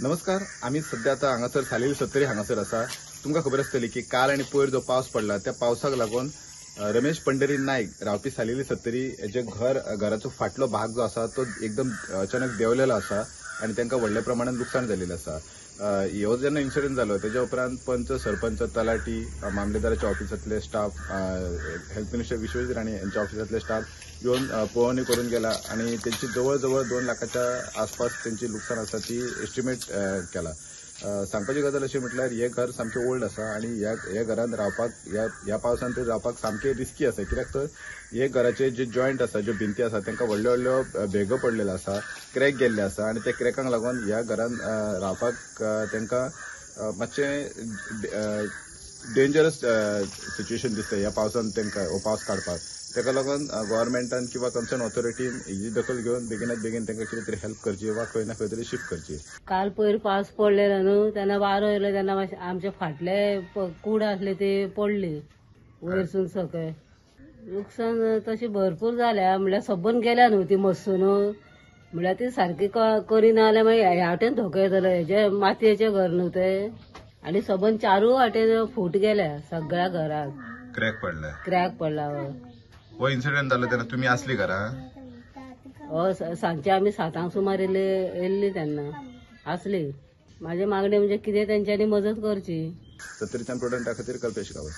नमस्कार, आमी सध्या आता हांगासर सालेली सत्तरी हांगासर आसा. तुमकां खबर आसतली की काल आनी पयर जो पावस पडला त्या पावसाक लागून रमेश पंढरी नायक रावपी सालेली सत्तरी हेजे घर घराचो फाटलो भाग जो आसा तो एकदम अचानक देंवलेलो आसा आनी तांकां व्हडल्या प्रमाणात लुकसाण जाल्लें आसा. ह्यो जेन्ना इन्सिडंट जालो तेज्या उपरांत पंच, सरपंच, तलाठी, मामलेदाराच्या ऑफिसांतले staff, health minister Vishwajit Rane यांच्या ऑफिसांतले स्टाफ येवन पळोवणी करून गेला आनी तेंची जवळ जवळ 2 लाखाच्या आसपास तेंची लुकसाण आसा ती एस्टिमेट केला. सांगपाची गजाल अशी म्हटल्यार हे घर सामकें ओल्ड आसा आनी ह्या घरांत रावपाक ह्या पावसान तरी रावपाक सामकें रिस्की आसा, कित्याक तर हे घराचे जे जॉयंट आसा, ज्यो भिंती आसा तांकां व्हडल्यो व्हडल्यो भेगो पडलेल्यो आसा, क्रॅक गेल्ले आसा आनी त्या क्रॅकांक लागून ह्या घरांत रावपाक तांकां मातशें डेंजरस सिच्युएशन दिसता ह्या पावसान तांकां हो पावस काडपाक. ताका लागून गव्हर्मेंटान किंवा कन्सर्न ऑथॉरिटीन ही दखल घेवन बेगिनात बेगीन तांकां कितें तरी हेल्प करची वा खंय ना खंय तरी शिफ्ट करची. काल पयर पावस पडलेलो न्हू तेन्ना वारो येयलो तेन्ना मातशें आमचे फाटले कूड आसले ते पडली वयरसून सकयल. लुकसाण तशें भरपूर जाल्या, म्हणल्यार सबंद गेल्या न्हू ती मस्सून, म्हणल्यार ती सारकी करिना जाल्यार मागीर ह्या वाटेन धोको येतलो. हेजे मातयेचें घर न्हू तें, आनी सबंद चारूय वाटेन फूट गेल्या सगळ्या घराक, क्रॅक पडला, क्रॅक पडला. हो इन्सिडंट जालो तेन्ना तुमी आसली घरा? हय, सांजचे आमी 7 सुमार येयल्ली तेन्ना आसली. म्हाजी मागणी म्हणजे कितें तेंच्यांनी मजत करची. सत्तरीच्यान प्रुडंटा खातीर कल्पेश गांवस.